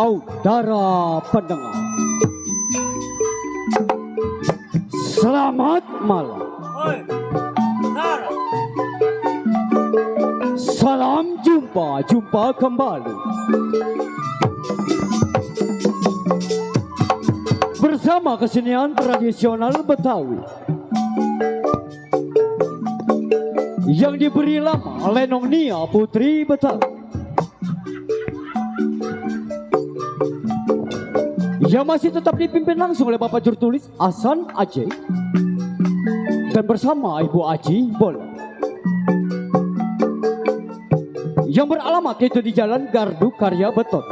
saudara pendengar. Selamat malam. Salam jumpa kembali bersama kesenian tradisional Betawi yang diberi nama Lenong Nia Putri Betawi, yang masih tetap dipimpin langsung oleh Bapak Jurtulis Hasan Aceh dan bersama Ibu Aji Bola, yang beralamat yaitu di Jalan Gardu Karya Beton,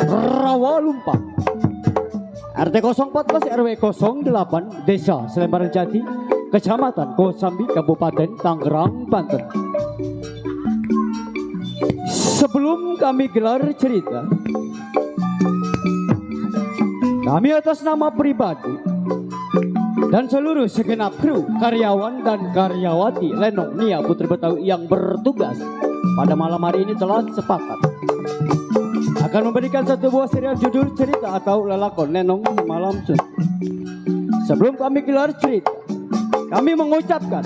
Rawalumpang, RT 014 RW 08, Desa Selembaran Jati, Kecamatan Kosambi, Kabupaten Tangerang, Banten. Sebelum kami gelar cerita, kami atas nama pribadi dan seluruh segenap kru, karyawan dan karyawati Lenong Nia Putri Betawi yang bertugas pada malam hari ini telah sepakat akan memberikan satu buah serial judul cerita atau lelakon Lenong Semalam Suntuk. Sebelum kami gelar cerita, kami mengucapkan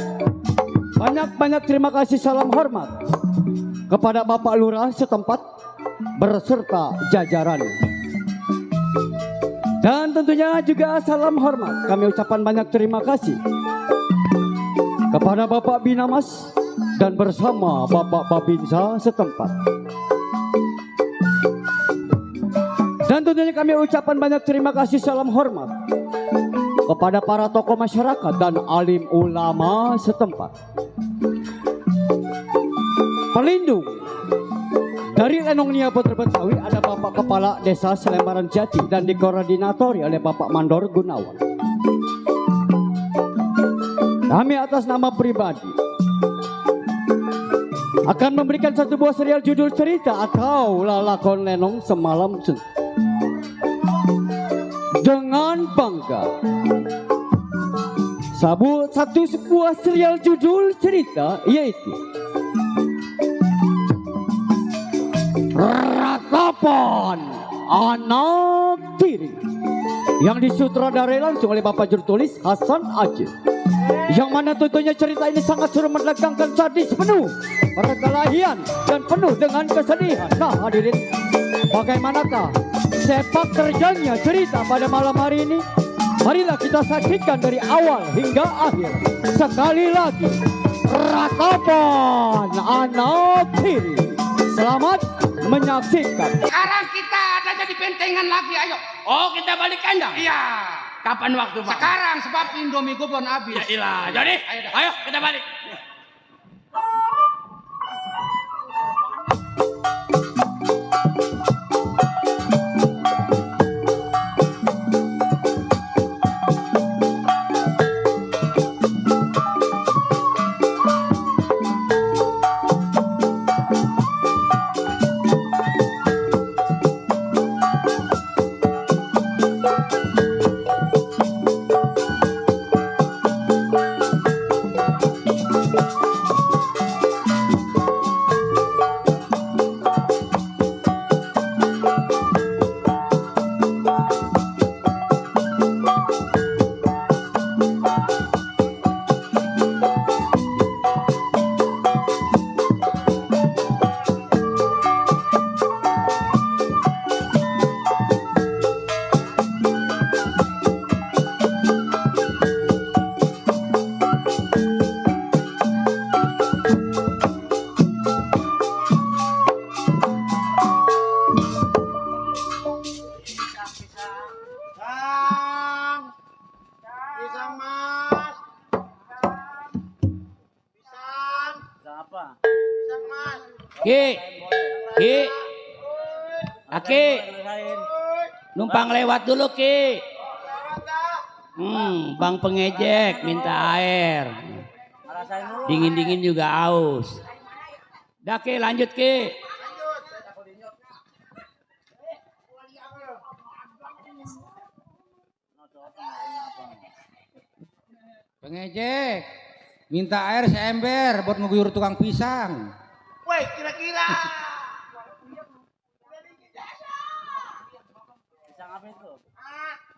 banyak-banyak terima kasih, salam hormat kepada Bapak Lurah setempat berserta jajarannya. Dan tentunya juga salam hormat kami ucapkan banyak terima kasih kepada Bapak Binamas dan bersama Bapak Babinsa setempat. Dan tentunya kami ucapkan banyak terima kasih, salam hormat kepada para tokoh masyarakat dan alim ulama setempat. Pelindung dari Lenong Nia Putri Betawi ada Bapak Kepala Desa Selembaran Jati dan dikoordinatori oleh Bapak Mandor Gunawan. Kami atas nama pribadi akan memberikan satu buah serial judul cerita atau lelakon Lenong Semalam Suntuk dengan bangga. Satu sebuah serial judul cerita yaitu Ratapan Anak Tiri, yang disutradarai langsung oleh Bapak Jurtulis Hasan Aceh, yang mana tentunya cerita ini sangat seru, menegangkan, sadis, penuh perkelahian dan penuh dengan kesedihan. Nah hadirin, bagaimanakah sepak terjangnya cerita pada malam hari ini? Marilah kita saksikan dari awal hingga akhir. Sekali lagi, Ratapan Anak Tiri. Selamat menyaksikan. Sekarang kita ada jadi bentengan lagi, ayo. Oh, kita balik kandang? Iya. Kapan waktu, Bang? Sekarang sebab Indomie gue belum habis. Ya ilah. Jadi, ayo kita balik. Ki, numpang lewat dulu Ki. Bang pengejek minta air. Dingin-dingin juga aus. Dah Ki, lanjut Ki. Pengejek, minta air seember buat ngeguyur tukang pisang. Woi, kira-kira Apa itu?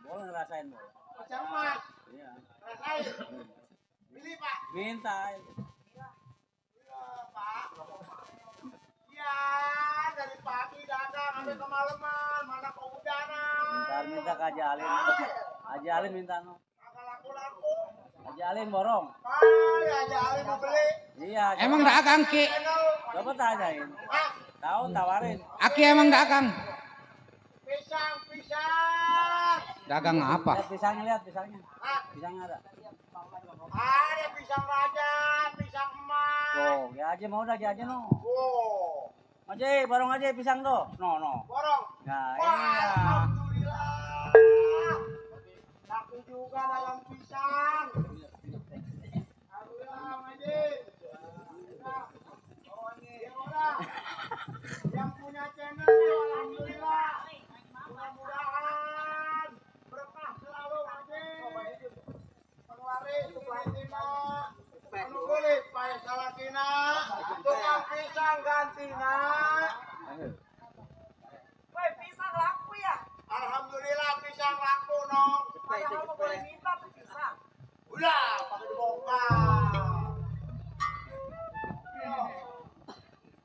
Boleh ngerasain boleh. Pisang emas. Iya. Rasain. Beli Pak. Minta. Iya, dari pagi dagang sampai kemalaman, mana kehujanan. Minta ke Haji Alim. Haji Alim minta no. Kagak laku-laku. Haji Alim borong. Kali aja Ali mau beli. Iya. Emang dagang Ki? Channel. Coba tanyain. Ah, Tahu tawarin. Aki emang dagang? pisang. Dagang apa? Lihat pisangnya, lihat pisangnya. Ah, Pisangnya ada. ada pisang raja, pisang emas. Tuh, ya aja mau dah aja no. Wow. Aja borong aja pisang tuh. No. Borong. Nah, Wah, iya. alhamdulillah. Laku juga dalam pisang. Alhamdulillah, Haji. Nah, oh ini, ya udah. Yang punya channel, alhamdulillah. Mudah-mudahan berkah selalu, Haji. Penglaris, suplatina. Anu kulit, payah salakina. Tukang pisang gantina. Woi, pisang laku ya? Alhamdulillah pisang laku nong. Padahal mau boleh minta tuh pisang. Udah, pakai dibongkar.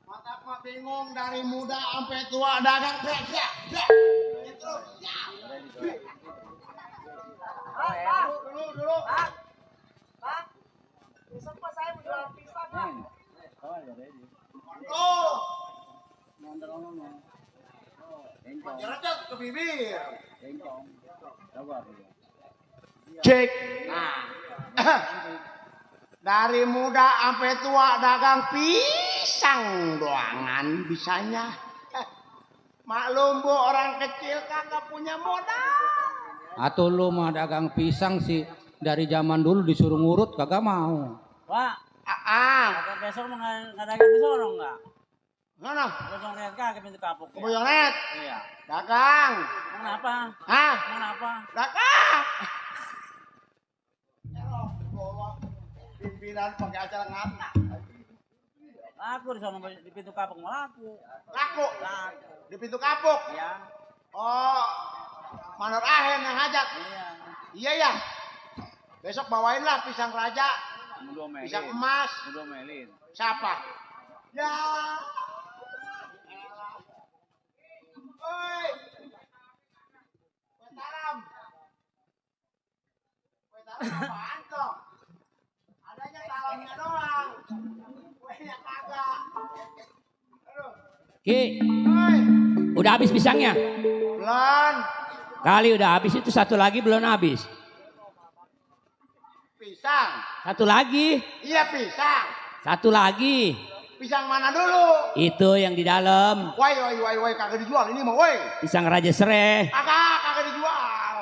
Mantap mah bingung dari muda sampai tua dagang ya. Itu ya. Bang, Dulu. bang, besok pas saya mau jualan pisang bang. Kawan ya ready. Oh, Nonton ngomong. Encong. jerat ke bibir. Encong. Coba. Cek. Nah. Dari muda sampai tua dagang pisang doangan bisanya. Maklum bu, orang kecil kagak punya modal. Atau lu mah dagang pisang sih dari zaman dulu disuruh ngurut kagak mau. Wah, besok mau ngadain di sono enggak? Mana? Besok lihat kagak pintu kapuk. Ya? Kebuyonet. Iya. Dagang. Kenapa? Hah? Kenapa? Dagang. Pimpinan pakai acara ngata. Laku di sono di pintu kapuk mau laku. Laku. Laku. Di pintu kapuk. Iya. Oh. Manor Ahen yang ngajak. Iya. Iya ya. Besok bawain lah pisang raja. Mudomelin. Pisang emas. Mudomelin. Siapa? Ya. Oi. Wetaram. Wetaram apaan toh? Adanya talamnya doang. Kuenya kagak. Aduh. Ki, Oi. udah habis pisangnya? Belum. Kali udah habis itu satu lagi belum habis. Pisang. Satu lagi, Iya pisang. satu lagi. Pisang mana dulu? Itu yang di dalam. Woi, kagak dijual ini mah woi. Pisang Raja Sereh. Kagak dijual.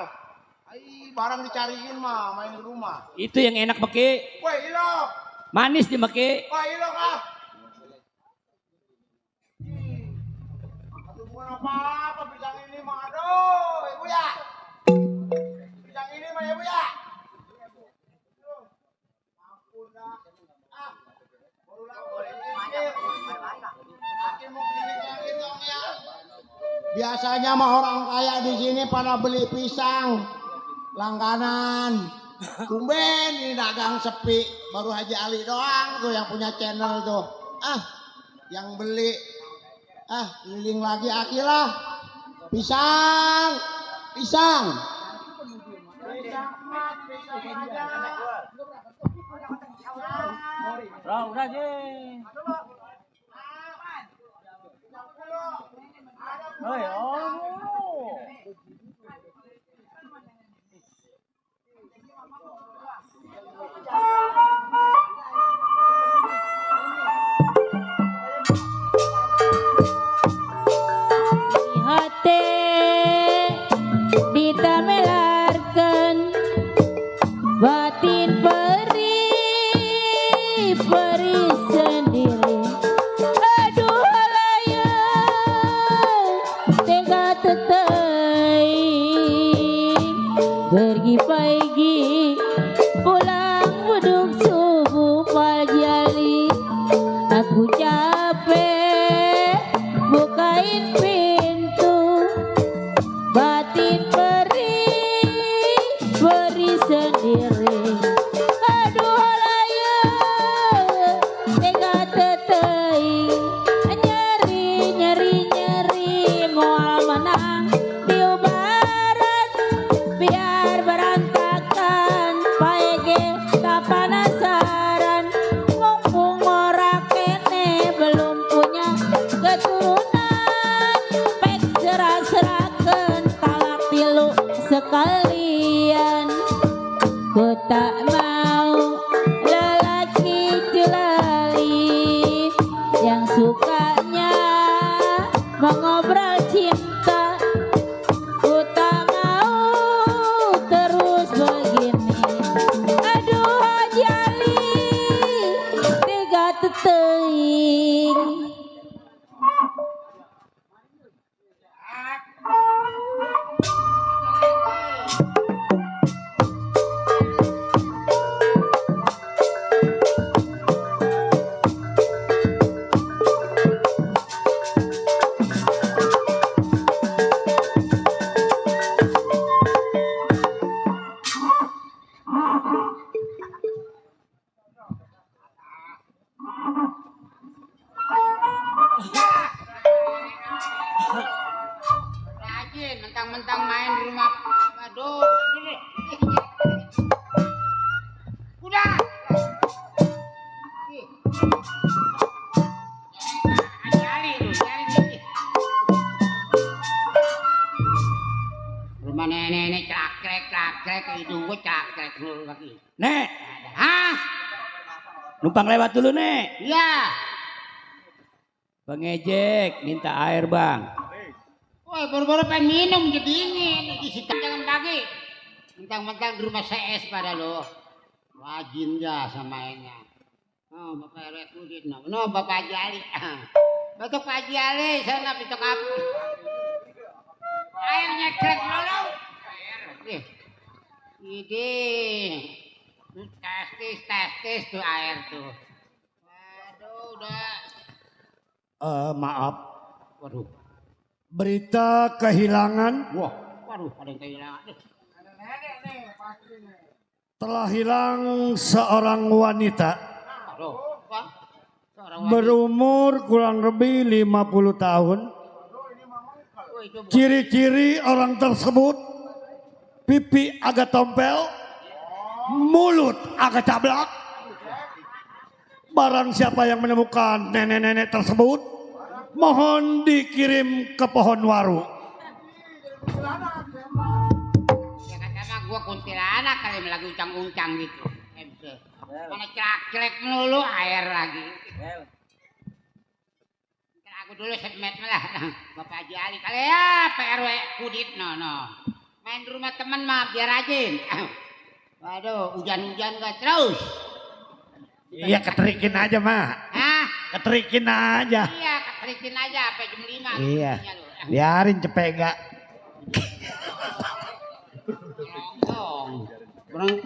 Ai, barang dicariin mah, main di rumah. Itu yang enak pakai. Woi, ilok. Manis dipakai. Woi, ilok ah. Aduh, bukan apa-apa pisang ini mah. Aduh, ibu ya. Pisang ini mah ibu ya. Aduh, ampun dah. Ah, baru laku dikit. Makin mau dikit dong ya. Biasanya mah orang kaya di sini pada beli pisang langganan. Tumben ini dagang sepi, baru Haji Ali doang tuh yang punya channel tuh. Yang beli keliling lagi akilah. Pisang. Pisang aja. Bro, udah je. Oh, hati ditamelarkan batin peri sendiri. Aduh halayang tega tetai pergi pagi pulang buduk subuh paljali. Aku capek bukain pintu batin sekalian. Ku tak mau lelaki jelali yang sukanya mengobrol cinta. Ku tak mau terus begini. Aduh Haji Ali, tega teteing. Rajin, mentang-mentang main di rumah. Aduh, sini. Udah. Ih. Nyari lu, nyari dikit. Rumah nenek cakrek, hidung gue cakrek dulu lagi. Nek, Hah? numpang lewat dulu, Nek. Iya. Bang Ejek, minta air, Bang. Woi, baru-baru pengen minum jadi dingin. Isi jangan pagi. Mentang-mentang di rumah CS pada lo. Rajin ya sama mainnya. Oh, Bapak RW Kudin. No, Bapak Haji Ali. Bapak Haji Ali, sana pitok apa? Air nyekrek dulu. Ini. Testis tuh air tuh. Waduh, udah. Maaf, Waduh. berita kehilangan Waduh, ada yang kehilangan. telah hilang seorang wanita Aduh, apa? Seorang wanita. berumur kurang lebih 50 tahun. Oh, itu bukan. Ciri-ciri orang tersebut pipi agak tompel, mulut agak cablak. Barang siapa yang menemukan nenek-nenek tersebut, mohon dikirim ke pohon waru. Ya kata mah gua kuntilanak kali lagi uncang-uncang gitu. Mana cerak-cerak melulu air lagi. Ntar aku dulu setmet lah. Bapak Haji Ali kali ya PRW Kudit no. Main di rumah teman mah biar rajin. Waduh, hujan-hujan gak terus. Iya, keterikin aja mah, Hah? keterikin aja. Iya, keterikin aja sampai jam 5. Iya, biarin cepet gak. Dong. Berang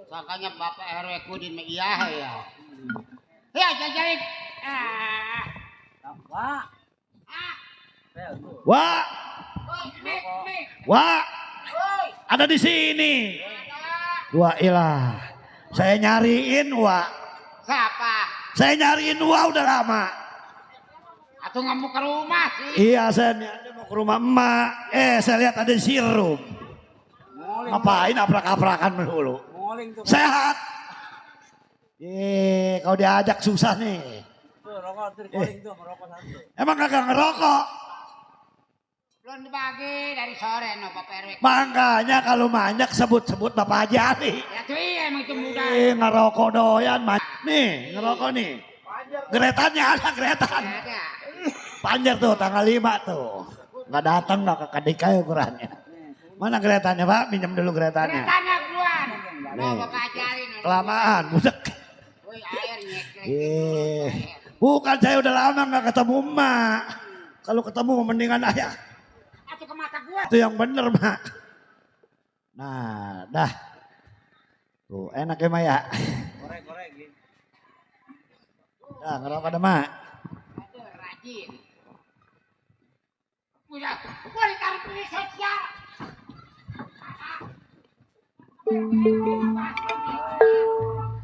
sakanya Bapak RW Kudin mah iya ya. Ya jajarin. Wah, Wah, Mik. wah, ada di sini. Wah ilah, saya nyariin wah. Siapa? Saya nyariin wah udah lama. Atau nggak mau ke rumah sih? Iya, saya mau ke rumah emak. Saya lihat ada sirum. Ngapain aprak-aprakan melulu? ngoling tuh. Sehat. Kalau diajak susah nih. Tuh, rokok tuh, ngoling tuh, merokok satu. Emang kagak ngerokok? Belum dibagi dari sore no Bapak RW. Makanya kalau banyak sebut-sebut Bapak Haji Ali. Ya tuh iya emang itu muda. Ngerokok doyan. Nih, ngerokok nih. Geretannya ada geretan. Ada. Panjer tuh tanggal 5 tuh. Nggak datang nggak ke Kadika ukurannya. Mana geretannya Pak? Minjem dulu geretannya. Tanah keluar. No Nih. Bapak Haji Ali no. Kelamaan, budek. Woi air nyekrek. Bukan, saya udah lama nggak ketemu emak. Kalau ketemu mendingan ayah. Atau ke mata gua. Itu yang bener mak. Nah, dah. Tuh enak ya mak ya. Korek gitu. Dah ngerokok ada mak. Aduh rajin. Udah, gua ditaruh di sosial.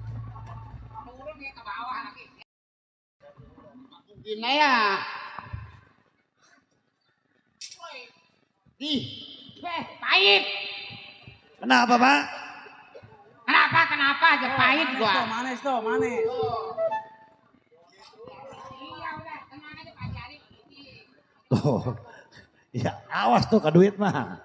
Turun ya ke bawah lagi. Gini ya. Di, pahit. Kenapa mak? Kenapa aja pahit gua. Manis tuh, manis. Iya udah, tenang aja Pak Jari. Tuh. Ya awas tuh ke duit mah.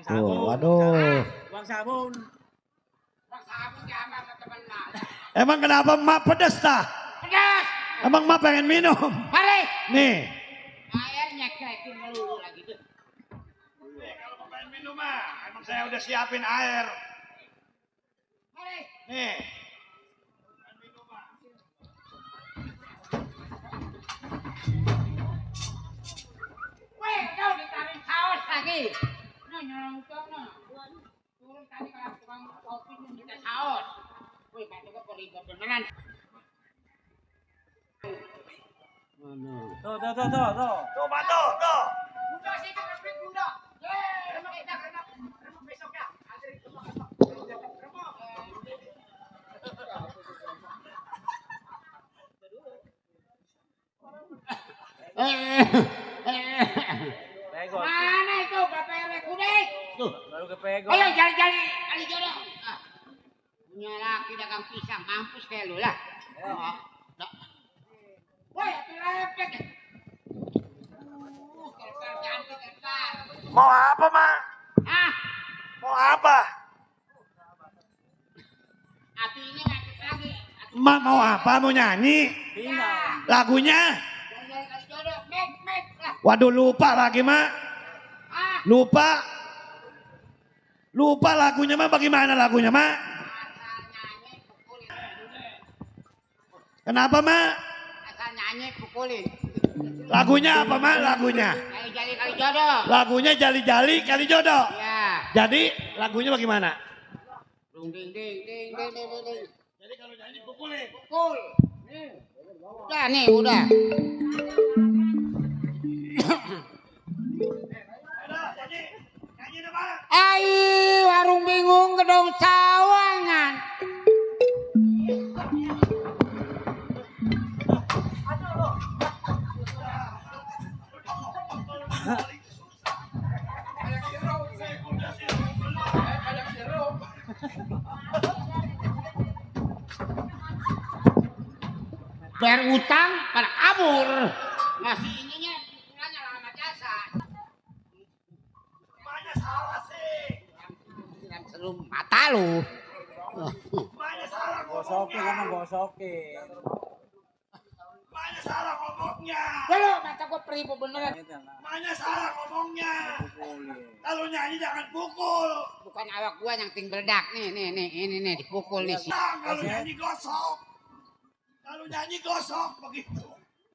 Tuh, waduh. Uang sabun. Emang kenapa emak pedes tah? Pedas. Emang emak pengen minum? Mari. Nih. Airnya cekin melulu lagi tuh. Kalau mau pengen minum mah, emang saya udah siapin air. Mari. Nih. Weh, kau ditarik kaos lagi. Nah, nyolong nah. Turun tadi kalau tukang kopi minta kaos. Wih, kata gue peribet beneran. Tuh. Coba tuh. Udah sih ke keping udah. Remok kita remok besok ya. Mana itu bapak kudet? Tuh. Baru kepegong. Ayo jali-jali kali jodoh. Punya laki dagang pisang mampus kayak lu lah. Woi, lepek. Kerper ganti kerper. Mau apa, Mak? Ah, Mau apa? hatinya ngakit lagi. Mak mau apa? Mau nyanyi? Tinggal. Lagunya? Jali-jali kali jodoh. Mek lah. Waduh, lupa lagi, Mak. Ah, Lupa lagunya, Mak. Bagaimana lagunya, Mak? asal nyanyi pukulin. Kenapa, Mak? Asal nyanyi pukulin. Lagunya apa, Mak? Lagunya? Jali-jali kali jodoh. Lagunya Jali-Jali Kali Jodoh. Ya. Jadi, lagunya bagaimana? Dung ding ding ding ding ding ding. Jadi kalau nyanyi pukulin. Pukul. Udah nih, udah. Nyanyi deh, Mak. Ai, warung bingung gedung sawangan. Bayar utang pada kabur. Masih ininya pukulannya lama jasa. Maknya salah sih. Siram serum mata lu. Maknya salah Gosokin ngomongnya. kan gosokin. Maknya salah ngomongnya. Lalu mata gua peribu beneran. Maknya salah ngomongnya. Kalau nyanyi jangan pukul. Bukan awak gua yang ting beledak nih ini dipukul nih sih. Nah, kalau nyanyi gosok. Kalau nyanyi gosok begitu.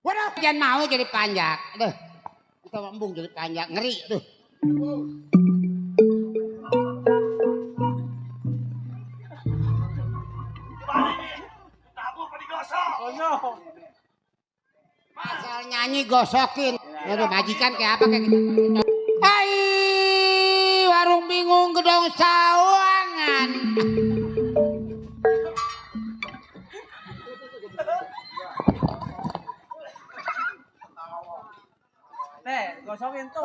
Waduh, jangan mau jadi panjang. Aduh, kita embung jadi panjang ngeri tuh. Gimana ini? Tabu apa digosok? Asal nyanyi gosokin. Aduh, majikan kayak apa kayak gitu. Hai, warung bingung gedung sawangan. Gosokin tuh.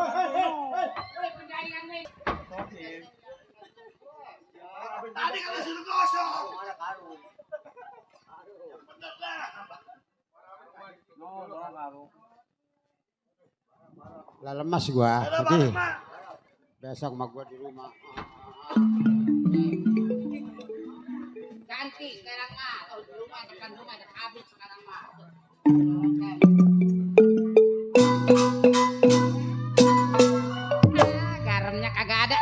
Tadi kan disuruh gosok. Bener lah. Lah lemas gua. Ada Sedih. balik, Mak. Besok mah gua di rumah. Ganti sekarang mah. Kalau di rumah depan rumah ada habis sekarang mah. Garamnya kagak ada.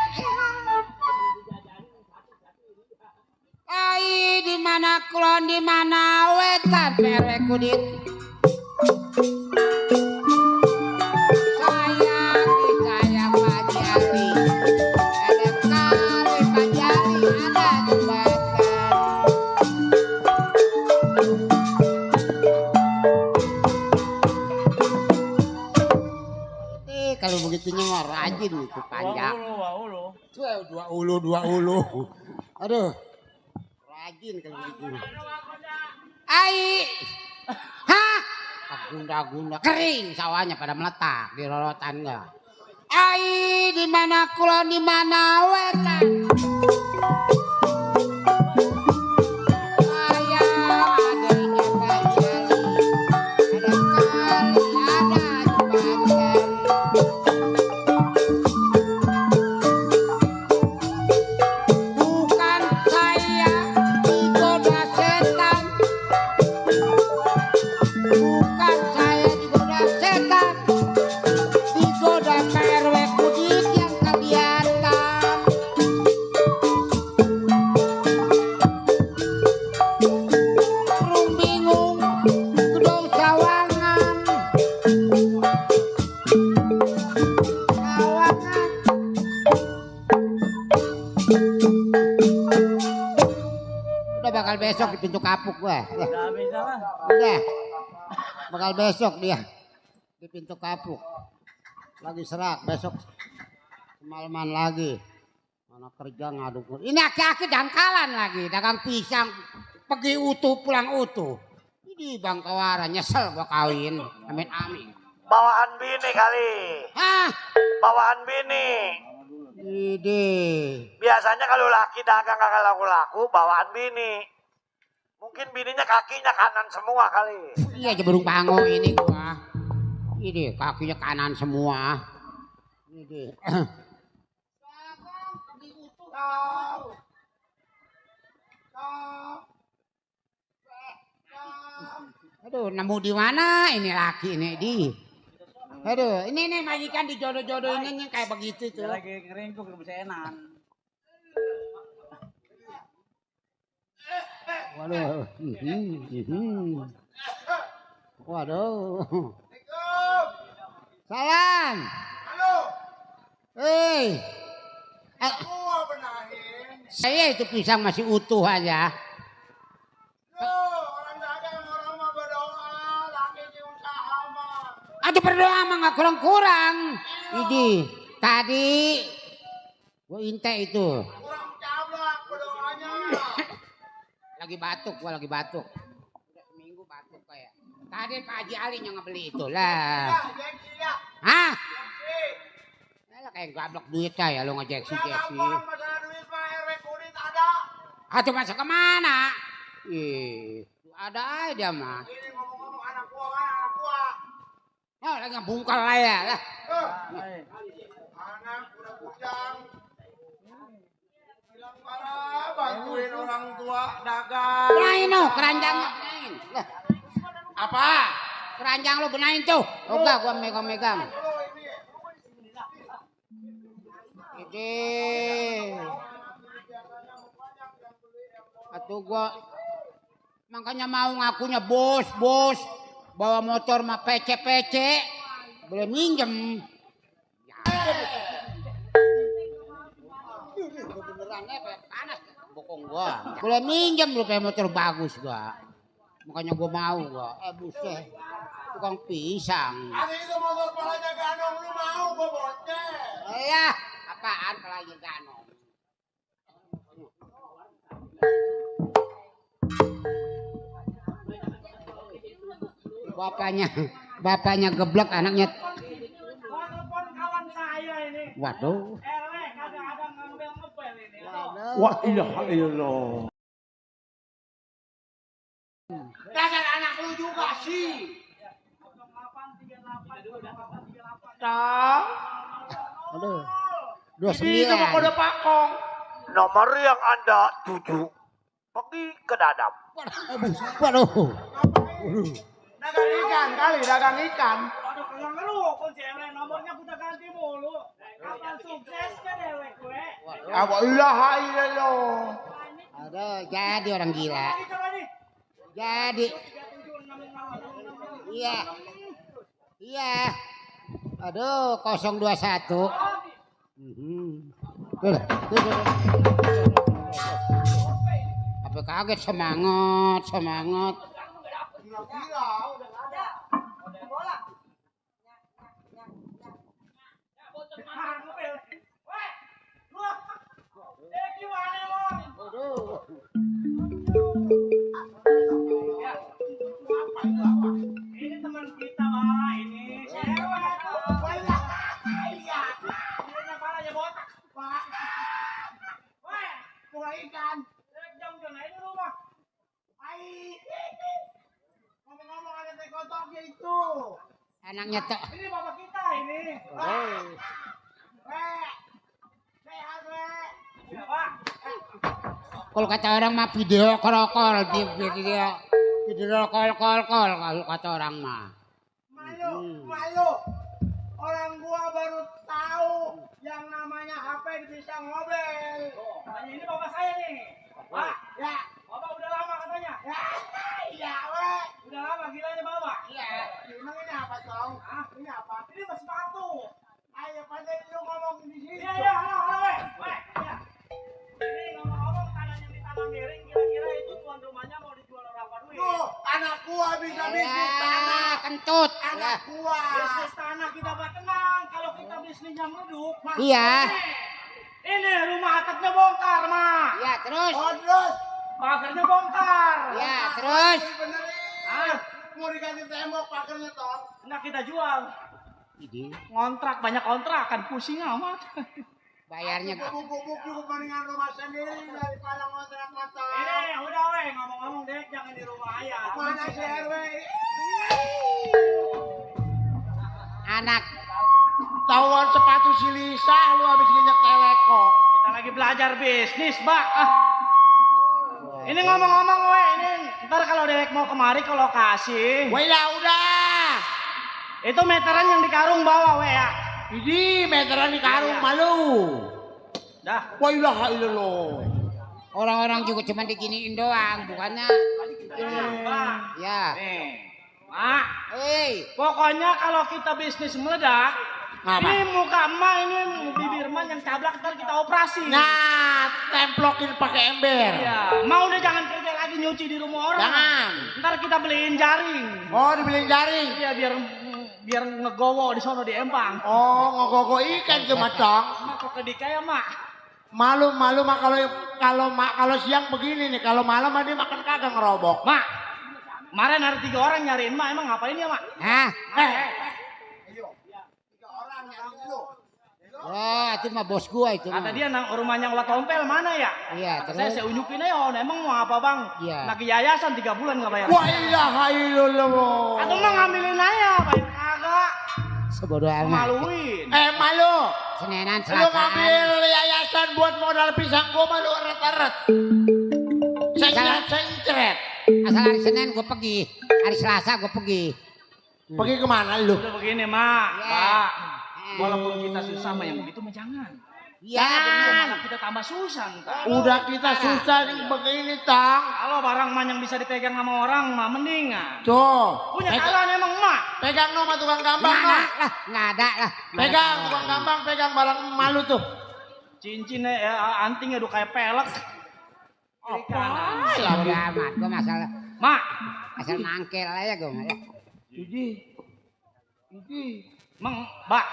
Ai di mana kulon di mana wetan perwe kudit. Sayang disayang Pak Jali. Ada kali Pak Jali ada jembatan. Kalau begitunya mah rajin itu panjang. Dua ulu. Aduh. Rajin kalau begitu. Ai. Hah? Gunda-gunda kering sawahnya pada meletak di rorotan enggak. Ai di mana kulon di mana wetan. Sayang adanya Pak Jali. Ada kali ada jembatan. besok di pintu kapuk gua. Udah. Bakal besok dia di pintu kapuk. Lagi serak besok semalaman lagi. Mana kerja ngaduk. Ini aki-aki dangkalan lagi, dagang pisang. Pergi utuh pulang utuh. Ini Bang Kawara nyesel gua kawin. Amin amin. Bawaan bini kali. Hah? Bawaan bini. Ide. Biasanya kalau laki dagang kagak laku-laku, bawaan bini. Mungkin bininya kakinya kanan semua kali. Iya aja burung pango ini gua. Ini kakinya kanan semua. Ini. Aduh, nemu di mana ini laki ini di? Aduh, ini nih majikan dijodoh-jodohin ini kayak begitu tuh. Lagi ngeringkuk kebesenan. Waduh. Waduh. Salam. Halo, Hei. gua benahin. Saya itu pisang masih utuh aja. Loh, orang dagang orang mah berdoa, laki usaha mah. Aduh berdoa mah nggak kurang-kurang. Ini tadi gua inte itu. Kurang cablak berdoanya. Gua lagi batuk. Udah seminggu batuk kayak. Tadi Pak Haji Ali yang ngebeli itu lah. Ya, gengsi ya. Hah? Gengsi. Lah kayak gablok duit ya lo ngejeksi. Gampang masalah duit mah RW kulit ada. Atuh masa kemana? Ada aja mah. Ini ngomong-ngomong anak gua kan anak gua. Oh lagi ngebungkal lah ya lah. Anak udah bujang. Bilang parah bantuin orang tua dagang. Benahin lo keranjang lo benahin. Lah, Apa? keranjang lo benahin tuh. Oh enggak gua megang-megang. Ide. Atuh gua makanya mau ngakunya bos. Bawa motor mah pece-pece. Boleh minjem. Beneran panas bokong gua. Boleh minjem lu pakai motor bagus gua. Makanya gua mau gua. Buset. Tukang pisang. Ada itu motor palanya ganong lu mau gua boceh. Ya, apaan pelanya ganong? Bapaknya geblek anaknya. Telepon kawan saya ini. Waduh. RW kagak ada ngabel-ngabel ini. Wah ilaha illallah. Dasar anak lu juga sih. 0838 Tahu? Aduh. Ini itu mah kode 29. pakong. Nomor yang Anda tuju. Pergi ke dadap. Waduh. Dagang ikan kali, dagang ikan. Aduh, yang lu kunci RW nomornya udah ganti mulu. Kapan suksesnya dewek gue? Apa ilaha illallah. Aduh, jadi orang gila. Ini coba nih. Jadi. 376666. Iya. Iya. Aduh, 021. Apa kaget semangat. Ini teman kita mah ini cewek. Iya. Ini palanya botak. Pak. Weh, Bunga ikan. jam-jam aja dulu mah. Ngomong-ngomong ada teh kotoknya itu. Anaknya tuh. Ini bapak kita ini. Sehat weh. Pak. Kalau kata orang mah video call kalau kata orang mah. Malu. Orang gua baru tahu yang namanya HP bisa ngobel. Tanya ini bapak saya nih. Pak, Ya, bapak udah lama katanya. iya weh. Udah lama gilanya bapak. Iya. Emang ini apa Tong? Hah? Ini apa? Ini masih sepatu. Ayo pandai lu ngomong di sini. Iya, halo, weh. Weh, iya. Ini ngomong-ngomong tanah yang ditanam miring, kira-kira itu tuan rumahnya pinjam beduk. Mak. Iya. Ini rumah atapnya bongkar, Mak. Iya, terus. Oh terus. Pagarnya bongkar. Iya, terus. Benerin. Ah, Mau diganti tembok pagernya toh. enggak kita jual. Ini Ngontrak banyak kontrakan, pusing amat. bayarnya Bubuk-bubuk juga mendingan rumah sendiri daripada ngontrak motor. Ini udah weh ngomong-ngomong dek jangan di rumah ayah. Mana si RW? anak. Tauan sepatu si Lisa lu habis nginjek teleko. Kita lagi belajar bisnis, Mbak. Ah. Ini ngomong-ngomong weh, ini ntar kalau dek mau kemari ke lokasi, Wah udah. itu meteran yang di karung bawa weh ya. Ini meteran di karung malu. Dah. Wah ilaha illallah. Orang-orang juga cuma diginiin doang, bukannya. Mbak. Ya. Nih, Mak. Hei, Pokoknya kalau kita bisnis meledak, Apa? ini muka emak ini bibir emak yang cablak ntar kita operasi. Nah, templokin pakai ember. Iya, mau udah jangan kerja lagi nyuci di rumah orang. Jangan. Ntar kita beliin jaring. Oh, dibeliin jaring. Iya biar ngegowo di sono di Empang. Oh, ngogogo ikan ke macong. Mak kok kedikaya mak. Malu mah kalau siang begini nih, kalau malam mah dia makan kagak ngerobok. Mak, kemarin ada 3 orang nyariin mak, emang ngapain ya mak? hah? Ayo. 3 orang nyariin lu. Oh, itu mah bos gua itu Kata mah. dia rumahnya Wak Tompel mana ya? Iya, Kata saya terus. unjukin aja, oh, emang mau apa bang? Iya. Lagi yayasan 3 bulan nggak bayar. Wah ilaha illallah. Atau mah ngambilin aja, bayar kagak. Sebodoh amat. Maluin. Malu. Senenan Lu ngambil selakaan. yayasan buat modal pisang gua malu eret-eret. Sencret. Asal hari Senin gua pergi, hari Selasa gua pergi. Pergi kemana lu? Udah begini mak, Iya. Pak. Walaupun kita susah mah yang begitu mah jangan. Iya, benar. Malah kita tambah susah ntar. Udah kita susah nih begini tang. Kalau barang mah yang bisa dipegang sama orang mah mendingan. Tuh. Punya kawan emang mak. Pegang no sama tukang gambang Nggak no. ada lah, nggak ada lah. Pegang tukang gambang, pegang barang malu tuh. Cincinnya ya antingnya udah kayak pelek. Kiri kanan. Sebodoh amat, gua masalah Mak, asal mangkel aja gua mah. Jadi. Mbak,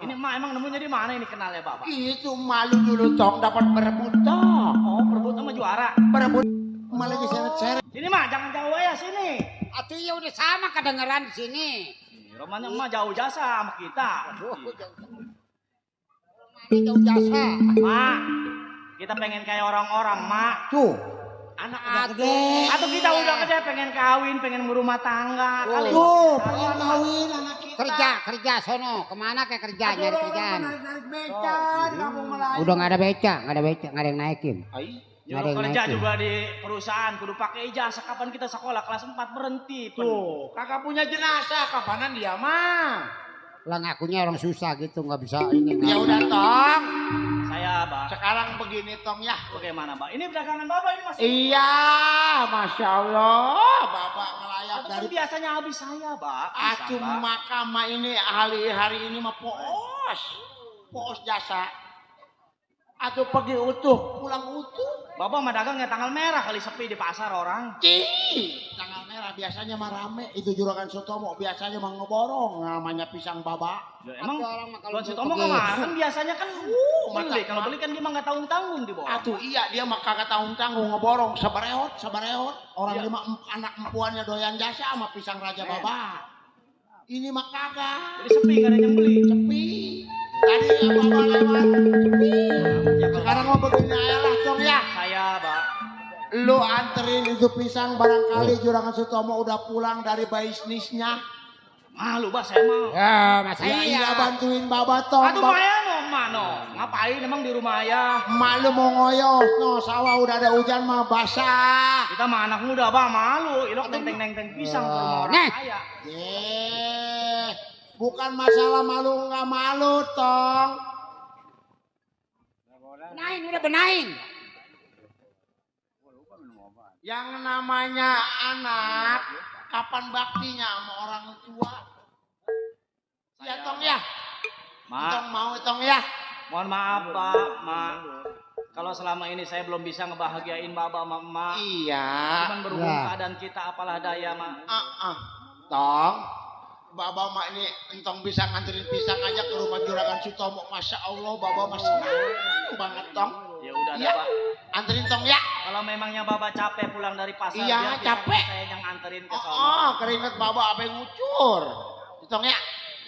ini mak emang nemunya di mana ini kenalnya Bapak? Itu malu dulu tong dapat berebut toh. Oh, perebut sama juara. Berebut malah lagi seret-seret. Sini mak, jangan jauh ya sini. Atuh ya udah sama kedengeran di sini. Rumahnya emak jauh jasa sama kita. Ini jauh jasa. Mak, kita pengen kayak orang-orang, Mak. Tuh. Anak udah gede. Atau kita udah gede pengen kawin, pengen berumah tangga. Kali Tuh, pengen kawin anak kita. Kerja sono. Kemana kayak kerja nyari kerjaan? Narik beca di kampung Melayu. Udah nggak ada beca, nggak ada yang naikin. Nyuruh Nggak ada yang kerja naikin. juga di perusahaan, kudu pakai ijazah. Kapan kita sekolah kelas 4 berhenti. Tuh, kakak punya jenazah, kapanan dia mah? Lah ngakunya orang susah gitu, nggak bisa ini. Ya udah tong. Saya, Pak. Sekarang begini tong ya. Bagaimana, Pak? Ini dagangan Bapak ini masih. Iya, masya Allah, bapak ngelayap Atau dari. kan biasanya habis saya, Pak. Bisa, Acu Pak. makama ini hari ini mah poos jasa. Atau pergi utuh, pulang utuh. Bapak mah dagangnya tanggal merah kali sepi di pasar orang. Tanggal merah biasanya mah rame. Itu juragan Sutomo biasanya mah ngeborong namanya pisang baba. Ya, emang orang mah kalau Tuan Sutomo pergi- kemana? Kan biasanya kan beli. mata- Kalau beli kan dia mah nggak tanggung-tanggung di bawah. Atuh iya dia mah kagak tanggung ngeborong sabareot. Orang Iya. lima anak empuannya doyan jasa sama pisang raja baba. Ini mah kagak. Jadi sepi gak ada yang beli. Sepi. Tadi apa lewat sepi. Sekarang mau begini aja lah Cong ya. Saya, Pak. Lu anterin itu pisang barangkali juragan Sutomo udah pulang dari bisnisnya. Malu, Pak, saya mau. Ya, masa Ya iya. iya bantuin baba Tong. Aduh, Maya no, mano. Ngapain emang di rumah ayah? Malu mau ngoyos, no sawah udah ada hujan mah basah. Kita mah anak muda, Pak, malu. Ilok neng-neng pisang ke rumah orang Nih. kaya. Bukan masalah malu nggak malu, Tong. Benahin, udah benahin. Yang namanya anak, kapan baktinya sama orang tua? Ya, Tong ya. Mak, Tong mau, Tong ya. mohon maaf, Pak, Mak. Kalau selama ini saya belum bisa ngebahagiain Bapak sama Emak. Iya. Cuman berhubung Ya. keadaan kita apalah daya, Mak. Tong, Baba mak ini entong bisa nganterin pisang aja ke rumah Juragan Sutomo. Masya Allah, Baba masih senang banget tong. Ya udah Ya, Pak. anterin tong ya. Kalau memangnya Baba capek pulang dari pasar, Iya, biar capek. saya yang anterin ke sana. Oh, keringet Baba apa yang ngucur. Tong ya,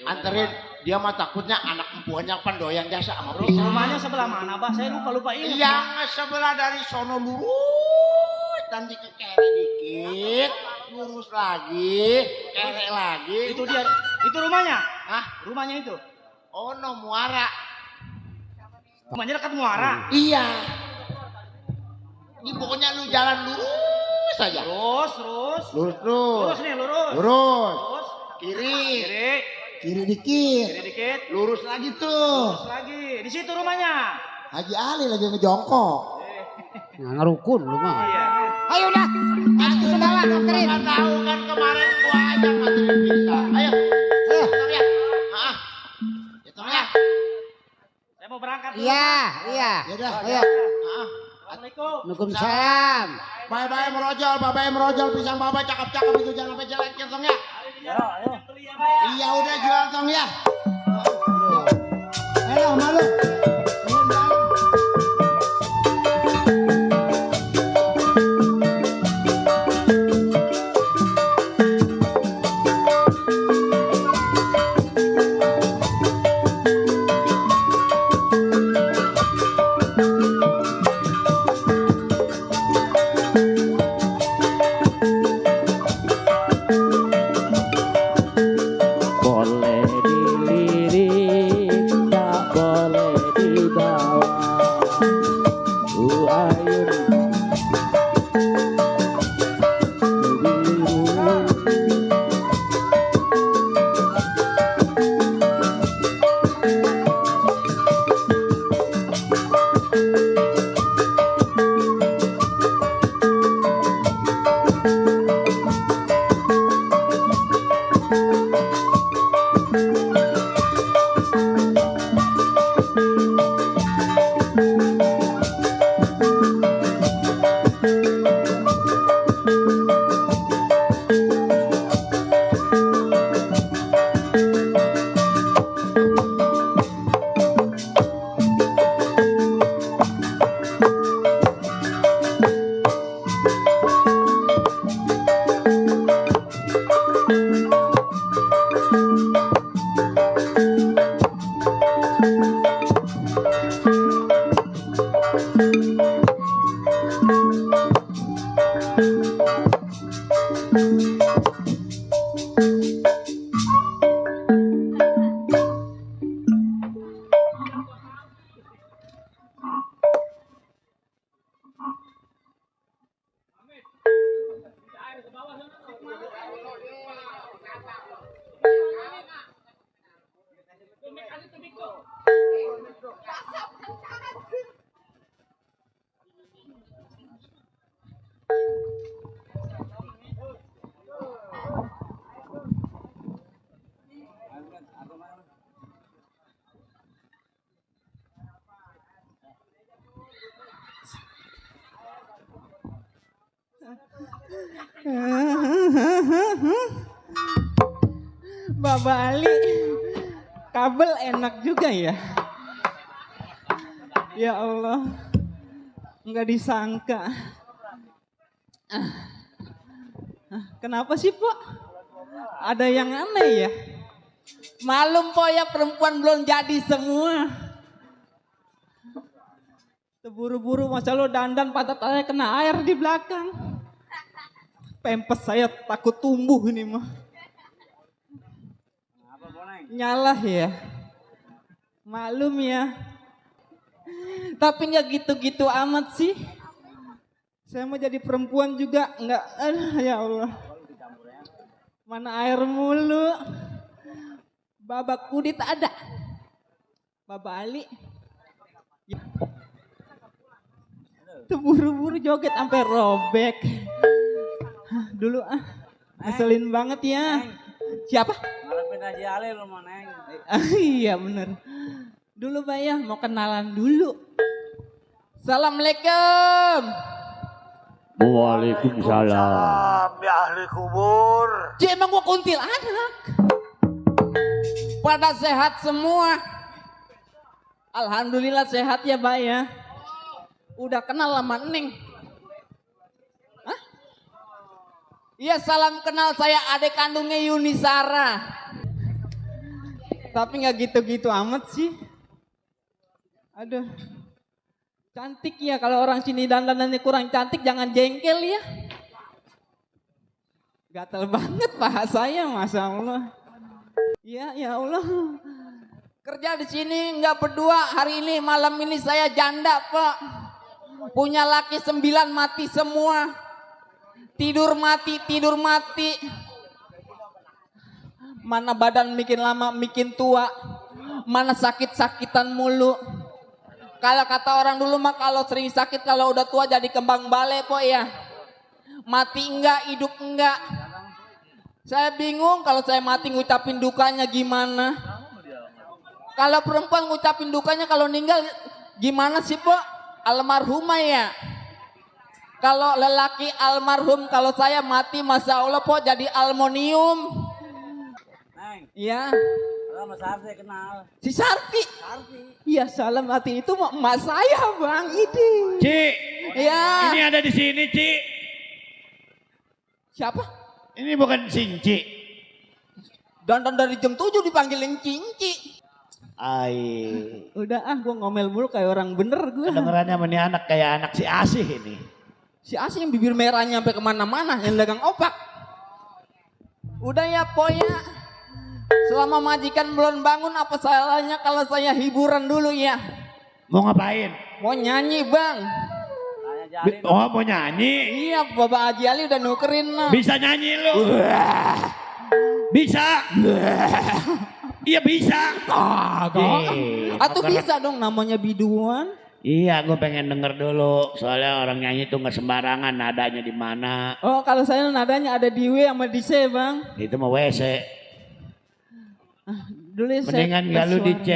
anterin. Dia mah takutnya anak empuannya pendoyan jasa sama pisang. Rumahnya sebelah mana, Bah? Saya lupa ingat. Yang sebelah dari sono lurus, nanti ke kere dikit, lurus lagi, kere lagi. Itu dia, itu rumahnya. Hah? Rumahnya itu. Oh, no muara. Rumahnya dekat Muara. Iya. Ini pokoknya lu jalan lurus saja. Lurus. Lurus terus. Lurus nih, lurus. Lurus. Lurus. Kiri. Kiri. Kiri dikit. Kiri dikit. Lurus lagi tuh. Lurus lagi. Di situ rumahnya. Haji Ali lagi ngejongkok. Nah, ngerukun lu mah. Iya. Ayo udah. Aku kenalan, okerin. Nggak tahu kan kemarin gua aja nganterin bisa. Ayo. Hitung ya. Hah? Hitung ya. Saya mau berangkat dulu. Iya. Yaudah. Ayo. Hah? Assalamualaikum. Waalaikumsalam. Bye-bye merojol, pisang baba cakep-cakep itu jangan sampai jelek ya tong ya. Iya udah jual tong ya. Ayo malu. Boleh dilirik, tak boleh dibawa. Ayun Baba Ali, kabel enak juga ya. Ya Allah, nggak disangka. Kenapa sih, Pok? Ada yang aneh ya? Malum, Pok, ya perempuan belum jadi semua. Terburu-buru, masa lo dandan pantat saya kena air di belakang. Pempes saya takut tumbuh ini mah. Nyalah ya. Maklum ya. Tapi nggak gitu-gitu amat sih. Saya mau jadi perempuan juga nggak. Ya Allah. Mana air mulu. Babak kudit ada. Baba Ali. Terburu-buru joget sampai robek. Dulu ngeselin banget ya. Siapa? Ngarepin Haji Ali lu mau neng. Iya bener. Dulu Bayah mau kenalan dulu. Assalamualaikum. Waalaikumsalam. Ya ahli kubur. Cik emang gua kuntilanak. Pada sehat semua. Alhamdulillah sehat ya, Pak ya. Udah kenal sama Neng. Hah? Iya, salam kenal, saya adik kandungnya Yunisara. Tapi nggak gitu-gitu amat sih. Aduh. Cantik ya, kalau orang sini dandanannya kurang cantik jangan jengkel ya. Gatel banget paha saya, Masya Allah. Ya, ya Allah. Kerja di sini nggak berdua, hari ini malam ini saya janda, Pak. Punya laki 9 mati semua. Tidur mati. Mana badan makin lama makin tua. Mana sakit-sakitan mulu. Kalau kata orang dulu mah kalau sering sakit kalau udah tua jadi kembang bale, po ya. Mati enggak, hidup enggak. Saya bingung kalau saya mati ngucapin dukanya gimana. Kalau perempuan ngucapin dukanya kalau meninggal gimana sih, po? Almarhumah ya. Kalau lelaki almarhum, kalau saya mati Masya Allah, po, jadi aluminium. Iya. Sama Sarti kenal. Si Sarti. Iya, salam hati itu emak saya, Bang. Ini. Ci. Iya. Ini ada di sini, Ci. Siapa? Ini bukan Cinci. Dandan dari jam 7 dipanggilin Cinci. Ai. Udah gua ngomel mulu kayak orang bener gua. Kedengerannya sama nih anak kayak anak si Asih ini. Si Asih yang bibir merahnya sampai kemana-mana, yang dagang opak. Udah ya, Poya. Selama majikan belum bangun, apa salahnya kalau saya hiburan dulu ya? Mau ngapain? Mau nyanyi, Bang. Oh, mau nyanyi? Iya, Bapak Haji Ali udah nukerin. Nah. Bisa nyanyi lu? Bisa? Iya bisa. Atau bisa dong, namanya biduan. Iya, gue pengen denger dulu. Soalnya orang nyanyi tuh nggak sembarangan, nadanya di mana. Oh, kalau saya nadanya ada di W sama di C, Bang. Itu mau WC. Dulu ya Mendingan nggak lu di C.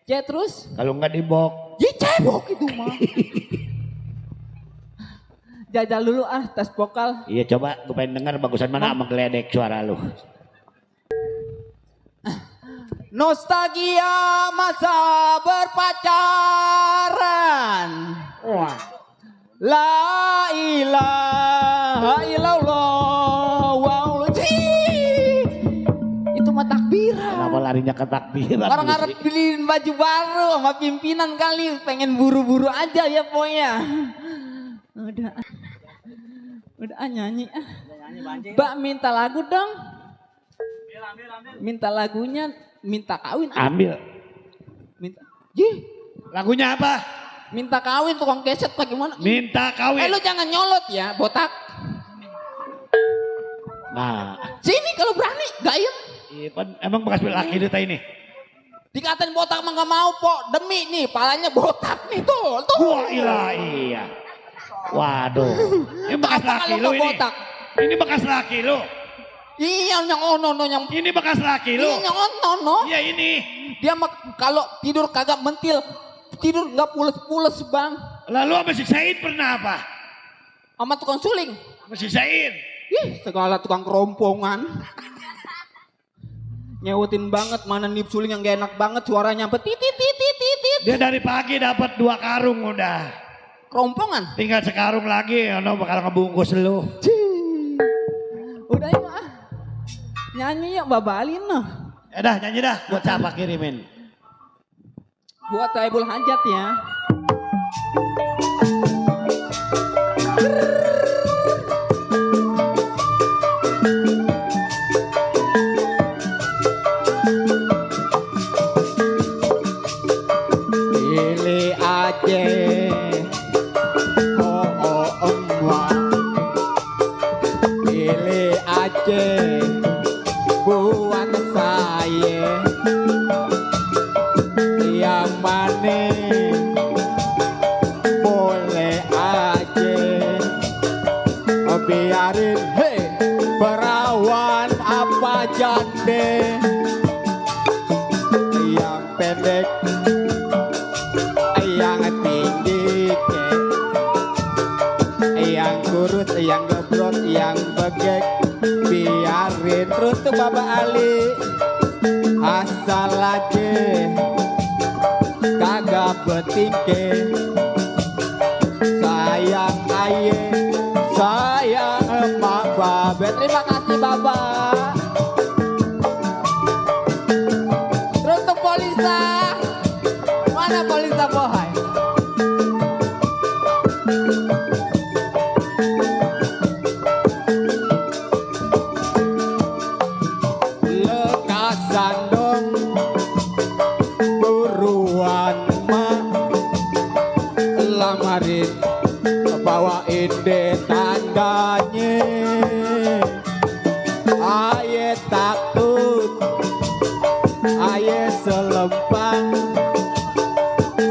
C terus? Kalau nggak di bok. Di cebok itu mah. Jajal dulu tes vokal. Iya, coba gue pengen denger bagusan mana sama geledek suara lu. Nostalgia masa berpacaran. Wah. La ilaha illallah. Wow. Itu mah takbiran. Kenapa larinya ke takbiran? Orang harap beliin baju baru sama pimpinan kali. Pengen buru-buru aja ya, Poya. Udah nyanyi. Mbak minta lagu dong. Minta lagunya. Minta kawin. Ambil. Minta. Lagunya apa? Minta kawin tukang keset apa gimana? Minta kawin. Lu jangan nyolot ya, botak. Nah. Sini kalau berani, gayeng. Iya, emang bekas laki kita ini. Dikatain botak mah gak mau, Po. Demi nih, palanya botak nih tuh. Wah, iya. Waduh. Ini bekas laki lu ini. Botak? Ini bekas laki lu. Iya, yang ono yang. Ini bekas laki lu. Iya, yang ono. Iya ini. Dia mah kalau tidur kagak mentil, tidur nggak pules-pules, Bang. Lalu sama si Said pernah apa? Sama tukang suling. Sama si Said. Ih, segala tukang kerompongan. Nyewutin banget, mana nip suling yang gak enak banget, suaranya sampai titit. Dia dari pagi dapat 2 karung udah. Kerompongan. Tinggal sekarung lagi, ono bakal ngebungkus lu. Udah ya, nyanyi ya, babalin noh. Dah nyanyi dah, buat siapa kirimin? Buat Saibul Hajat ya. Pilih aja. Pilih aja. Buat saya yang mana boleh aja, biarin perawan apa jande, yang pendek yang tinggi yang kurus yang gebrot yang begek, biarin terus tuh Bapak Ali laki kagak betingke sayang aye sayang emak babe. Terima kasih Bapak. Terus untuk Polisa, mana Polisa Bohai? Lekasan dong buruan mah lamarin bawain deh tandanya aye takut aye selempang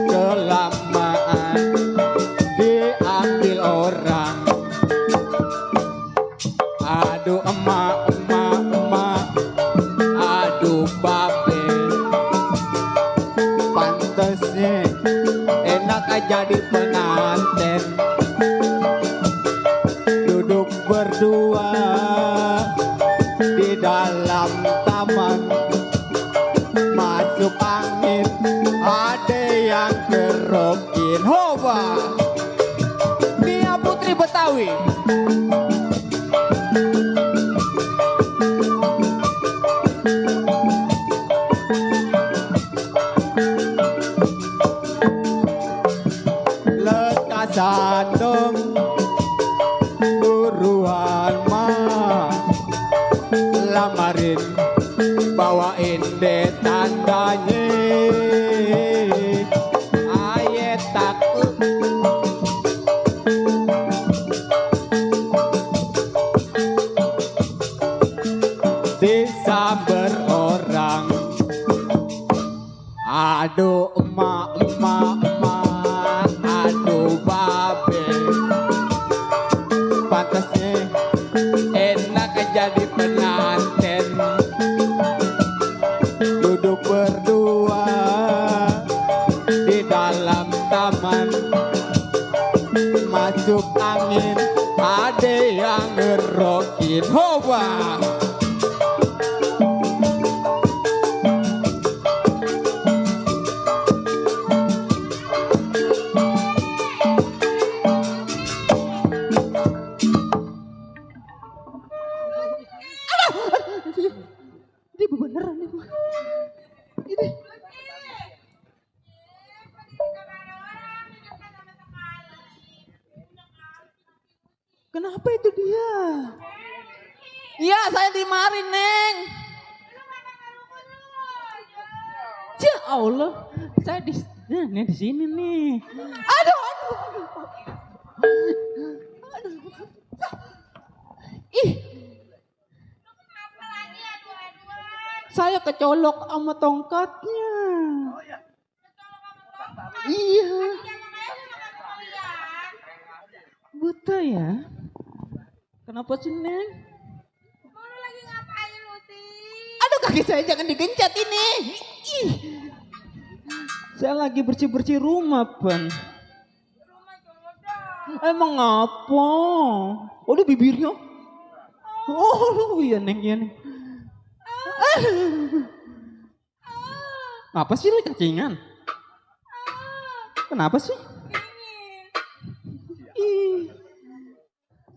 kelamaan diambil orang. Aduh emak emak emak aduh babe pantesnya enak aja di pengantin duduk berdua di dalam taman masuk angin ada yang kerokin hoba Nia Putri Betawi. Lekasan dong buruan mah lamarin bawain deh tandanya aye takut disamber orang. Aduh emak emak emak aduh babe pantasnya enak jadi pengantin duduk berdua di dalam taman masuk angin ada yang ngerokin hoba. Ini beneran nih. Ini. Kenapa itu dia? Iya, saya dimari, Neng. Ya Allah, saya di sini nih. Aduh. Ih. Saya kecolok sama tongkatnya. Iya. Buta ya? Kenapa sih, Neng? Lu lagi ngapain lu sih? Aduh, kaki saya jangan digencet ini. Ih. Saya lagi bersih-bersih rumah, Pan. Rumah cowok dong. Emang apa? Oh, dia bibirnya. Oh, iya, Neng, iya, Neng. Apa sih lu cacingan? Kenapa sih? Ih.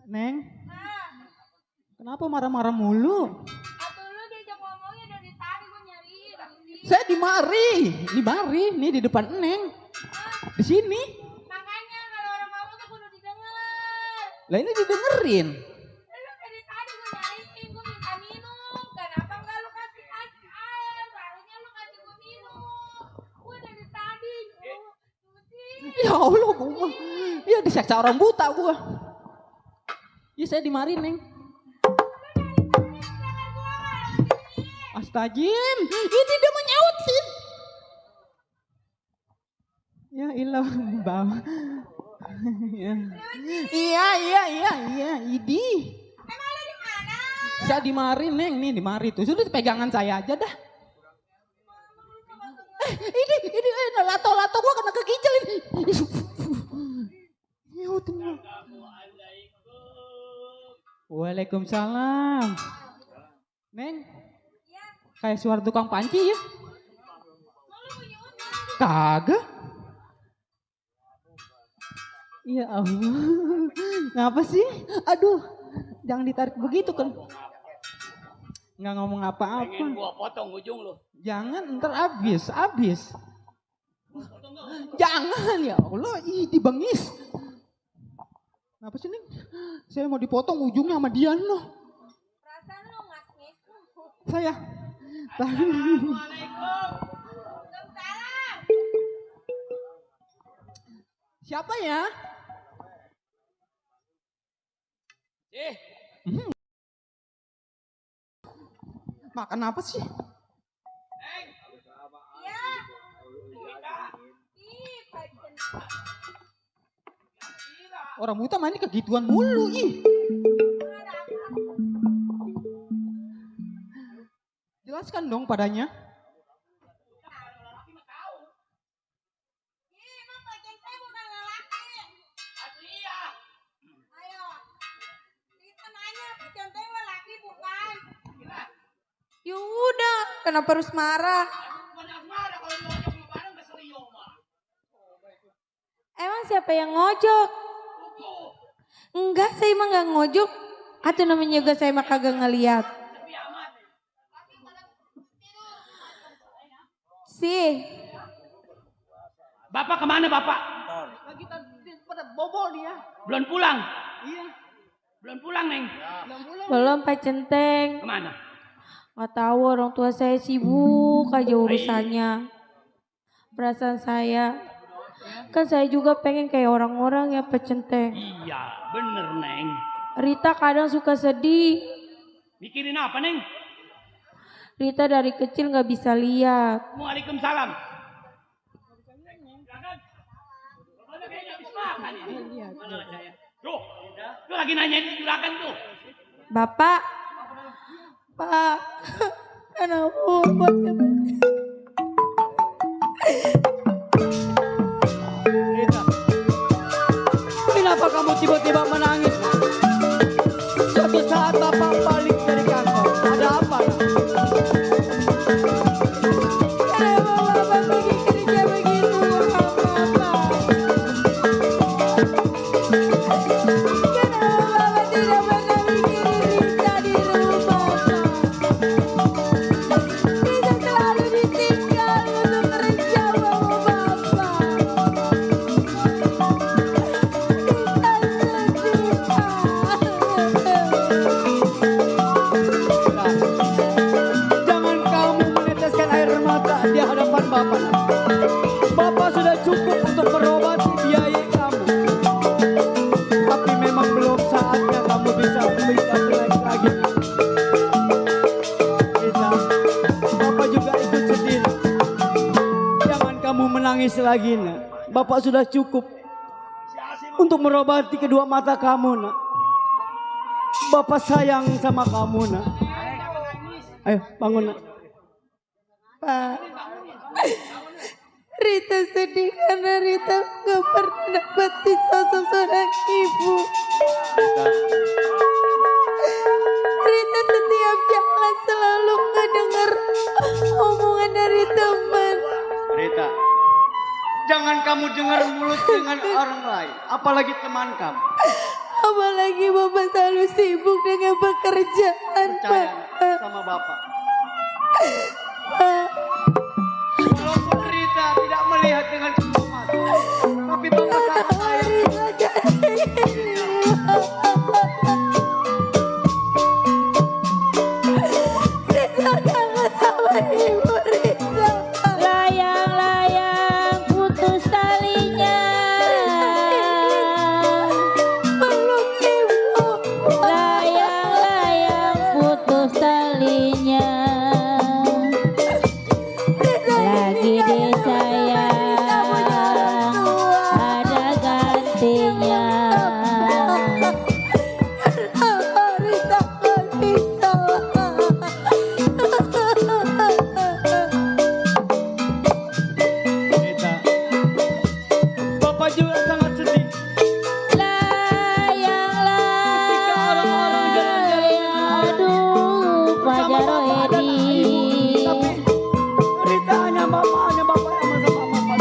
Neng, kenapa marah-marah mulu? Atau lu diajak ngomongnya dari tadi gue nyariin. Saya di mari, nih di depan Neng. Di sini. Makanya kalau orang ngomong tuh kudu didengar. Lah ini didengerin. Lu dari tadi gue nyariin, gue minta minum. Kenapa enggak lu kasih air? Harusnya lu kasih gue minum. Gue dari tadi. Ya Allah, gua. Ya diseksa orang buta gua. Ya saya dimari, Neng. Astagim, ini dia menyautin. Ya ilah, bang. Iya, Idi. Emang lu di mana? Saya dimari, Neng, nih dimari tuh. Sudah pegangan saya aja dah. Ini lato gua kena kekicil ini. Nyautin. Waalaikumsalam. Neng, kayak suara tukang panci ya? Kagak. Ya Allah. Ngapa sih? Aduh, jangan ditarik begitu kan. Nggak ngomong apa-apa. Pengen gua potong ujung lu. Jangan, ntar habis. Jangan ya Allah, ih dibengis. Kenapa sih Neng? Saya mau dipotong ujungnya sama Dian loh. Perasaan lo ngasih. Saya. Waalaikumsalam. Siapa ya? Makan apa sih? Iya. Ih, pajen. Orang buta main kegituan mulu ih. Jelaskan dong padanya. Ih, emang pajen saya bukan lelaki. Ayo. Kita nanya pajen saya lelaki bukan. Ya udah, kenapa harus marah? Emang siapa yang ngojok? Enggak, saya emang gak ngojok. Atau namanya juga saya mah kagak ngeliat. Sih. Bapak kemana Bapak? Lagi pada bobol dia. Belum pulang? Iya. Belum pulang Neng? Belum Pak Centeng. Kemana? Gak tahu, orang tua saya sibuk aja urusannya. Perasaan saya. Kan saya juga pengen kayak orang-orang ya Pak Centeng. Iya bener Neng. Rita kadang suka sedih. Mikirin apa Neng? Rita dari kecil gak bisa lihat. Waalaikumsalam. Tuh, lu lagi nanyain juragan tuh. Bapak. Pak. Kenapa Bapak? Rita, kenapa kamu tiba-tiba menangis? Suatu saat Bapak balik dari kantor, ada apa? Kenapa Bapak pergi kerja begitu? Kenapa Bapak tidak pernah mikirin Rita di rumah? Rita selalu ditinggal untuk kerja sama Bapak. Rita sedih, Pak. Jangan kamu meneteskan air mata di hadapan Bapak. Bapak sudah cukup untuk merobati biaya kamu. Tapi memang belum saatnya kamu bisa baik lagi. Rita, Bapak juga ikut sedih. Jangan kamu menangis lagi, nak. Bapak sudah cukup untuk merobati kedua mata kamu, nak. Bapak sayang sama kamu, nak. Ayo bangun, nak. Pak, Rita sedih karena Rita gak pernah dapetin sosok seorang ibu. Rita setiap jalan selalu ngedenger omongan dari teman. Rita, jangan kamu dengar mulut dengan orang lain, apalagi teman kamu. Apalagi Bapak selalu sibuk dengan pekerjaan, Percaya Pak. sama Bapak. Pak. Walaupun Rita tidak melihat dengan kedua mata, tapi Bapak sangat sayang. Rita kangen sama ibu Rita. Layang-layang putus talinya. Peluk ibu. Layang-layang putus talinya. Lagi disayang, ada gantinya. Rita gak bisa. Rita, Bapak juga sangat sedih. Ketika orang-orang jalan-jalan Aduh, Pak bersama Bapak dan Jaroedi. Ibu, tapi Rita hanya Bapak yang sama Bapak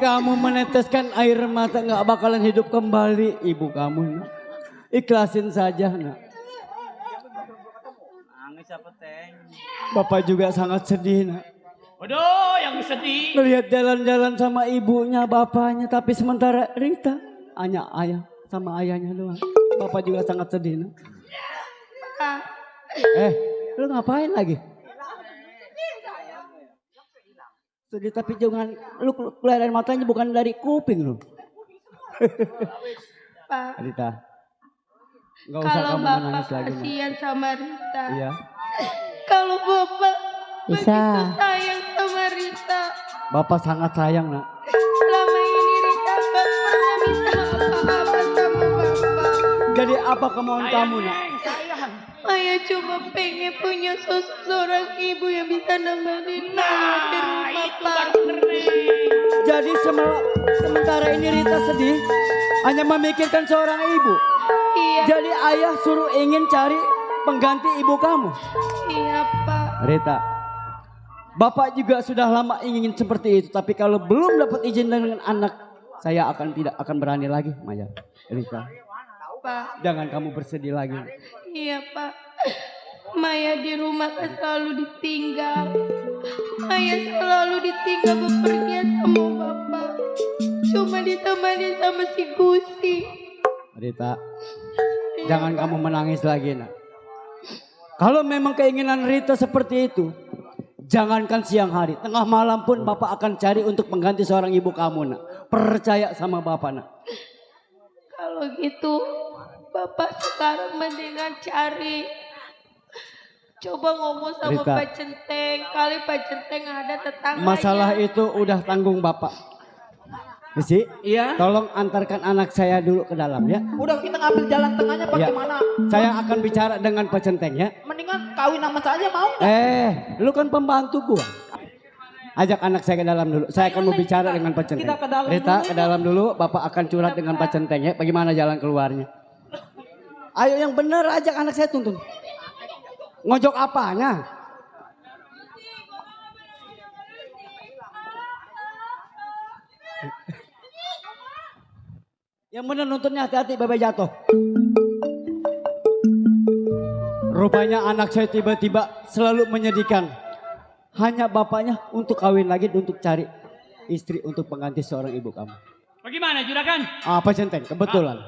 kamu meneteskan air mata nggak bakalan hidup kembali ibu kamu. Nak. Ikhlasin saja nak. Nangis apa teng? Bapak juga sangat sedih nak. Waduh, yang sedih. Melihat jalan-jalan sama ibunya, bapaknya. Tapi sementara Rita hanya ayah sama ayahnya doang. Bapak juga sangat sedih nak. Lu ngapain lagi? Sedih tapi jangan lu keluarin matanya bukan dari kuping lu. Pak, Rita. Enggak usah kalau kamu Bapak menangis lagi. Nak. kasihan sama Rita. Iya. Kalau Bapak Bisa. begitu sayang sama Rita. Bapak sangat sayang nak. Selama ini Rita gak pernah minta apa-apa sama Bapak. Jadi apa kemauan kamu nak? Ayah cuma pengen punya sosok seorang ibu yang bisa nemenin Maya di rumah Pak. Jadi sementara ini Rita sedih hanya memikirkan seorang ibu. Iya, Jadi ayah suruh ingin cari pengganti ibu kamu. iya Pak. Rita, Bapak juga sudah lama ingin seperti itu. Tapi kalau belum dapat izin dengan anak, saya tidak akan berani lagi, Maya. Rita, Pak, jangan kamu bersedih lagi. iya Pak. Maya di rumah kan selalu ditinggal. Ayah selalu ditinggal bepergian sama Bapak. Cuma ditemani sama si Gusti. Rita, jangan kamu menangis lagi nak. Kalau memang keinginan Rita seperti itu, jangankan siang hari, tengah malam pun Bapak akan cari untuk mengganti seorang ibu kamu nak. Percaya sama Bapak nak. Kalau gitu Bapak sekarang mendingan cari. Coba ngomong sama Rita. Pak Centeng. Kali Pak Centeng ada tetangganya. Masalah itu udah tanggung Bapak. Desi, Iya. tolong antarkan anak saya dulu ke dalam ya. Udah kita ngambil jalan tengahnya Ya. bagaimana? Saya akan bicara dengan Pak Centeng ya. Mendingan kawin sama saja mau nggak? Lu kan pembantu gua. Ajak anak saya ke dalam dulu. Saya akan mau bicara dengan Pak Centeng. Kita ke dalam Rita, dulu. ke dalam dulu. Bapak akan curhat dengan Pak Centeng ya. Bagaimana jalan keluarnya? Ayo yang benar ajak anak saya tuntun. Ngojok apanya? Yang benar nuntunnya hati-hati bapak jatuh. Rupanya anak saya tiba-tiba selalu menyedihkan. Hanya bapaknya untuk kawin lagi untuk cari istri untuk pengganti seorang ibu kamu. Bagaimana Juragan? Pak Centeng, kebetulan.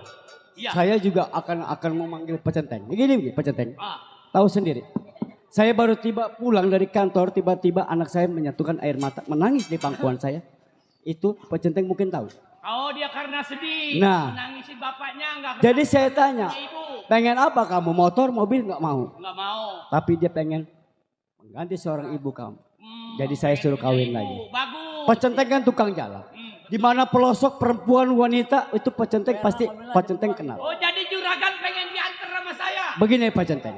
Iya. Saya juga akan memanggil Pak Centeng. Begini Pak Centeng. Ah. Tahu sendiri. Saya baru pulang dari kantor, tiba-tiba anak saya menyatukan air mata, menangis di pangkuan saya. Itu Pak Centeng mungkin tahu. Oh dia karena sedih. Nah. Menangisin bapaknya enggak. Jadi saya tanya, Ibu. pengen apa kamu? Motor, mobil nggak mau. Enggak mau. Tapi dia pengen mengganti seorang ibu kamu. Hmm, Jadi saya suruh kawin ibu. lagi. Bagus. Pak Centeng kan tukang jalan. Di mana pelosok perempuan wanita itu Pak Centeng pasti Pak Centeng kenal. Oh jadi Juragan pengen diantar sama saya. Begini Pak Centeng.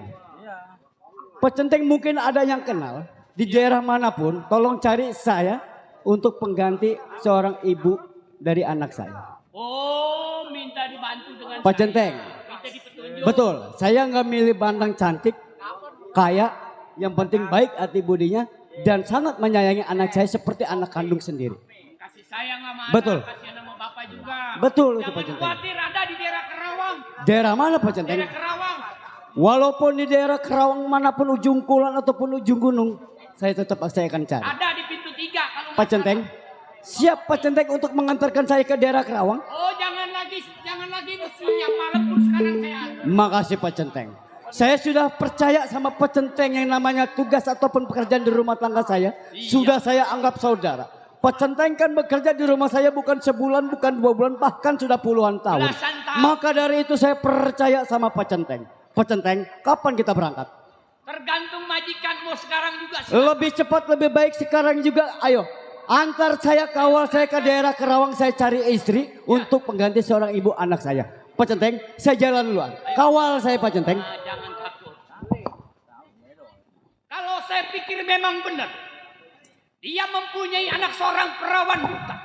Pak Centeng mungkin ada yang kenal di daerah manapun. Tolong cari saya untuk pengganti seorang ibu dari anak saya. Oh minta dibantu dengan Pak saya. Centeng. Minta dipetunjuk. Betul. Saya nggak milih bandang cantik, kaya, yang penting baik hati budinya dan sangat menyayangi anak saya seperti anak kandung sendiri. Kasih sayang sama Betul. anak, kasihan sama bapak juga. Betul itu Jangan Pak Centeng. khawatir ada di daerah Kerawang. Daerah mana Pak Centeng? Daerah Kerawang. Walaupun di daerah Kerawang manapun ujung kulon ataupun ujung gunung, saya akan cari. Ada di pintu 3 kalau Pak Centeng, siap Pak Centeng untuk mengantarkan saya ke daerah Kerawang? Oh jangan lagi siang malam pun sekarang saya. Makasih Pak Centeng. Saya sudah percaya sama Pak Centeng yang namanya tugas ataupun pekerjaan di rumah tangga saya. Sudah saya anggap saudara. Pak Centeng kan bekerja di rumah saya bukan sebulan, bukan 2 bulan, bahkan sudah puluhan tahun. Belasan tahun. Maka dari itu saya percaya sama Pak Centeng. Pak Centeng, kapan kita berangkat? Tergantung majikanmu sekarang juga. Lebih cepat, lebih baik sekarang juga. Ayo, antar saya, kawal saya ke daerah Kerawang. Saya cari istri untuk pengganti seorang ibu anak saya. Pak Centeng, saya jalan duluan. Kawal saya Pak Centeng. Nah, jangan takut. Kalau saya pikir memang benar. Dia mempunyai anak seorang perawan buta.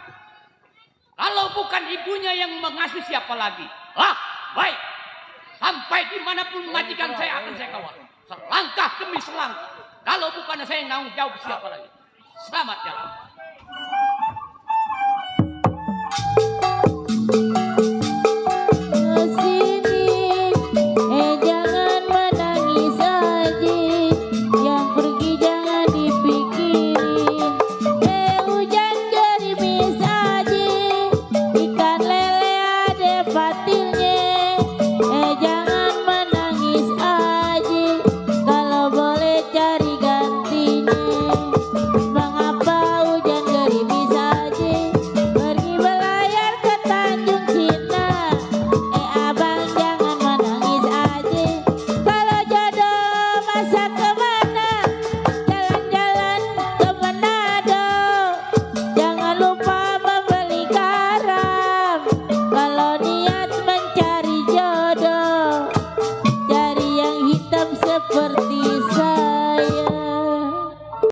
Kalau bukan ibunya yang mengasuh siapa lagi? Lah, baik. Sampai dimanapun majikan saya akan saya kawal. Selangkah demi selangkah. Kalau bukan saya yang tanggung jawab siapa lagi? Selamat jalan.